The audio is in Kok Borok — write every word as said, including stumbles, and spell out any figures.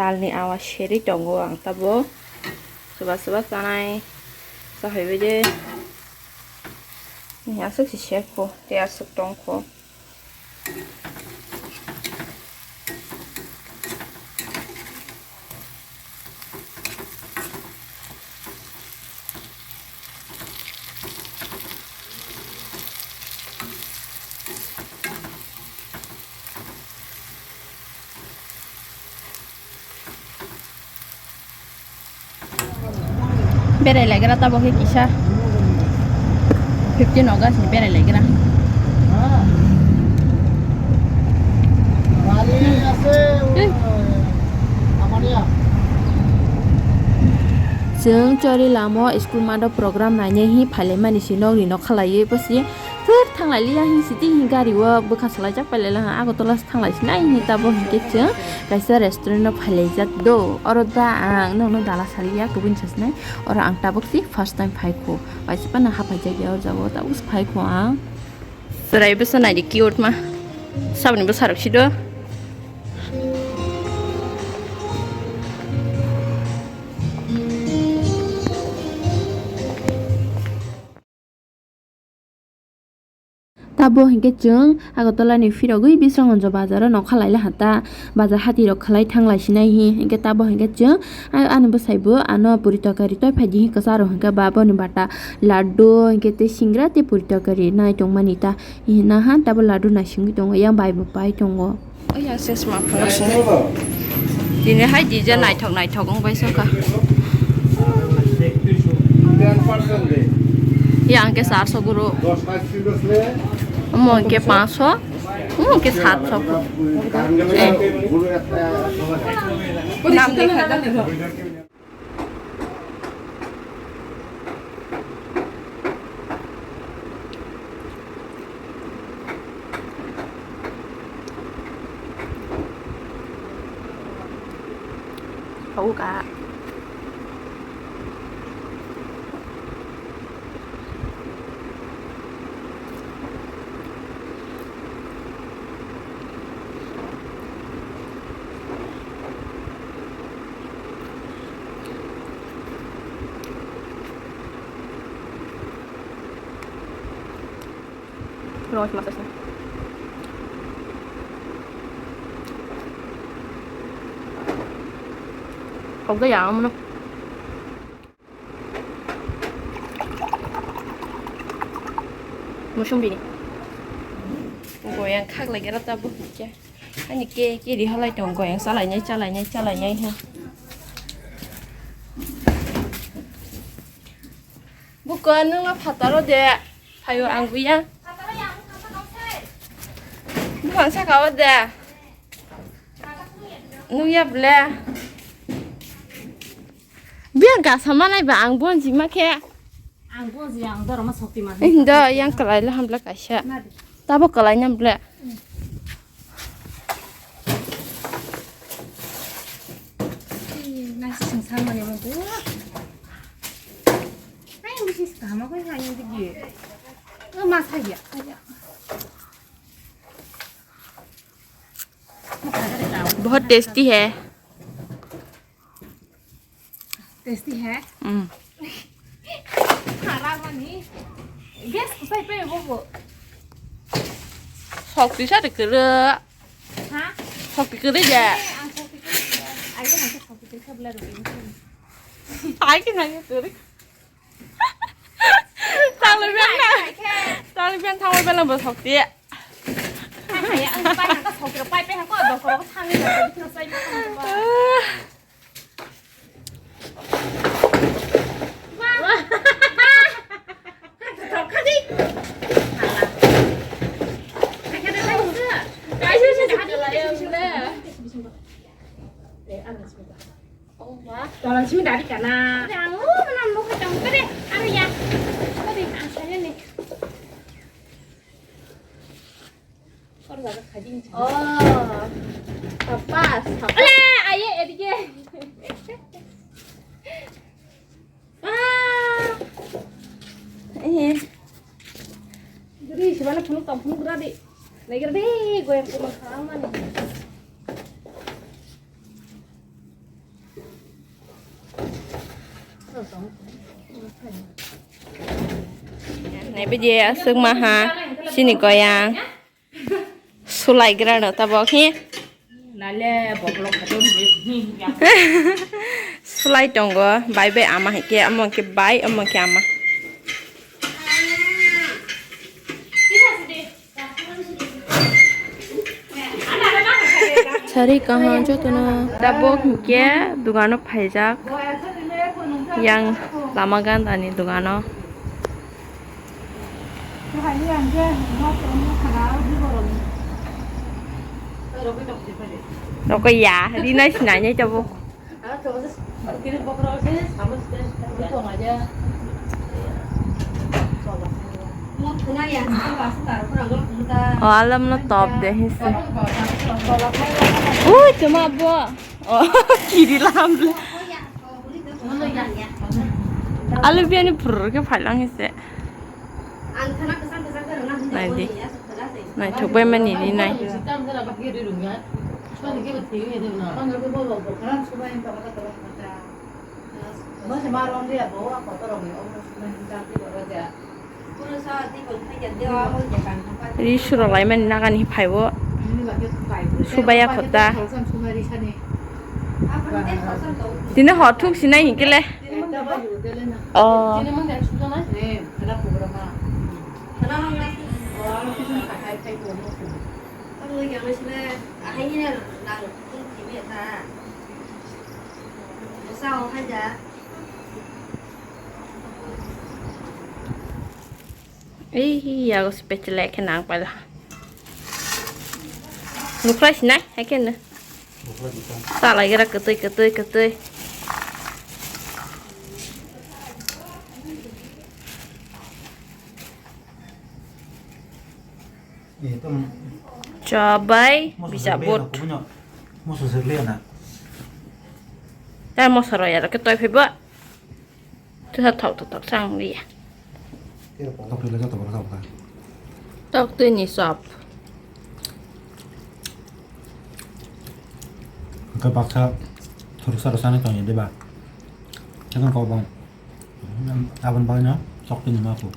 Talni awa seri tongo ang tabuk. Soba soba chanai. Chahaibai de. Ni aswk se serkho, tei aswk tongkho. Berai laigra tabok khe kisa fifteen August ni berai laigra. Chwng chori lamo school mado program nainai hi phailaimani si nokni nokha laiwi bwswi. Thwr thanglai liya hing siti hing gari o bwkha salaijak pailai laha Agartala se thanglai sinai hing tabok hinkhe chwng kaisa restaurant o phailaijak do. Oro da ang nokno dala saliya kubun sasinai. Oro ang tabok si first time phaikho. Waisa phano haphaijak ya o jaga o tabok se phaikho ang. Chwrai bwsa naidi cute ma. Saboni bwsarok si do. Tabo hinkhe chwng Agartala ni phirogwi Biswanganja bazar o nokha laila hata, bazar hati rok khlai thanglai sinai hi. Hinkhe tabo hinkhe chwng a-, ani bwsai bo ano puri tokari toi phaidi hi kwcharo hinkhe ba boni bata laddu hinkhe tei singra tei puri tokari nai tongmani ta hi nahan tabo laddu nai singwi tongo yang bai bo pai tongo. Oya sesma phano sini. Tini hai design naithok naithok wng bai sokha. Yang ke charso guru. Omo ke panso. Omo ke satso. Eh. Nam dekha jani. Hau ka. Rong se masa sini. Kok da yang mana? Musumbini. Goyang khak lagi rata bu. Ani ke ke di halai tong goyang salai nyai salai nyai salai nyai ha. Buka nung a phataro de. Phayo ang buya. Buphang saka o de. Nung ya ble. Biya gasa manai ba ang bonji ma khe. Ang bonji ang doroma sokti ma. Indo yang kalai le hamble kaisa. Tabo kalai nyam ble. Nasi sing sang mani mo bu. Ai bisi skama ko yang yang dige. Oh, mas hai ya. बहुत टेस्टी है। Tasty hai? Hmm. Khara mani. Gas kusai pe bobo. Sok tisa de kere. Ha? Sok ti kere ya. Eh, ang sok ti kere. Ayo nanti sok ti kere bela dulu. Ai ke nanya kere. Tang le biang na. Tang le biang tang le biang na bosok ti. Hai hai ang pai na sok ti pai pe ha ko do ko thang ni ko sai. Tolan simi dari kana. Ang lu menam lu kacang tadi. Aduh ya. Tadi asalnya nih. Oh, sapas, sapas. Ole, aye, edige. Ah. Eh. Guri, sibana phunuk tong phunuk gura di. Lagi di, goyang kumang khalang mani. Bidi aswk maha sini goyang. Sulai grano tabok hi. Nale boklok khatung. Sulai tongo, bai bai ama hai khe, amo khe bai, amo khe ama. Sari kaham jotono. Tabok hinkhe dogano phaijak. Yang lama gandani dogano. Rokoi ya, rinai sinai nai tabok. O alam no top de hisi. Ui, tuma bo. O, kiri lam. Alu biani phur ke phalang hisi. Nai di. Nai thok bai mani ni nai. Ri suro lai mani nagani phai o. Subaya khota. Tini hor thuk sinai hinkhe le. Oh. Ei, yago se pechelek khe nang paila. Nukhlai sinai, hai khe no. Salai gira kwtwi, kwtwi, kwtwi. Chabai, bisa bot. Moso sirle na. Tar moso raya, ke toi phai ba. Tusa thok thok thok sang liya. Tok twi le joto borok tok kha. Tok twi ni sop. Hwnkhe baksa thuruksa rwchani tongya de ba. Chakon kok bang. Aboni bagwi no tok twi ni ma kho.